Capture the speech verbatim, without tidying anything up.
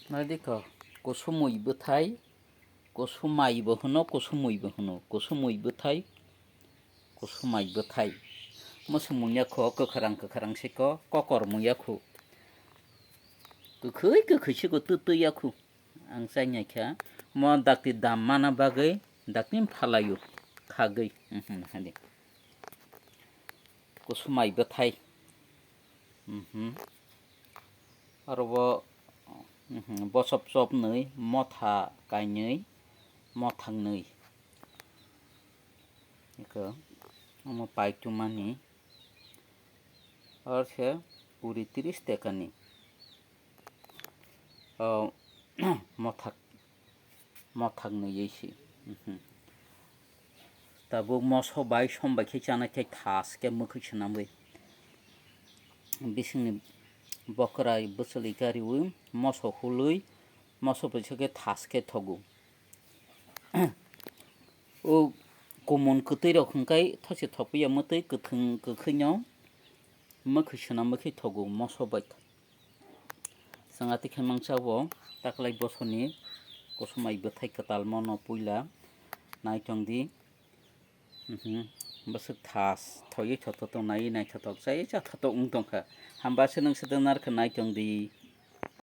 Naidi kho, kusumui bwthai, kusumai bo hwno, kusumui bo hwno, kusumui bwthai, kusumai bwthai. Mwswk mungya kho, kwkhwrang kwkhwrang se kho, kokor mungya kho. Kwkhwi kwkhwi se kho, twi twi ya kho. Ang chai nai kha, mo dakti dam mana bagwi dakti phalaio, khagwi. Mhm, hadi. Kusumai bwthai. Mhm. Aro bo, mhm, bosop chopnwi, motha kainwi, mothangnwi. Eko, omo paitwmani. Aro se kuri tris tekani. O, mothak, mothak nwi se. Mhm. Tabuk moso bai som bai khe chana khe thas khe mwkhwi swnamwi. Bisingni bokrai bwchwlwi kariwi moso hulwi moso bai khe thas khe thogo. O kumun kwtwi rok hwnkhe those thopya mwtwi kwthwng kwkhwino mwkhwi swnamwi khe thogo moso bai. Chwng atwi khe mangsa bo taklai bosoni kusumai bwthai kwtalmo no puila nai tong di. Mhm. Bwswk thas thoywi thoto tong nai naithotok chai cha thotok wng tong kha. Hamba se nwng se donar khe nai tong di.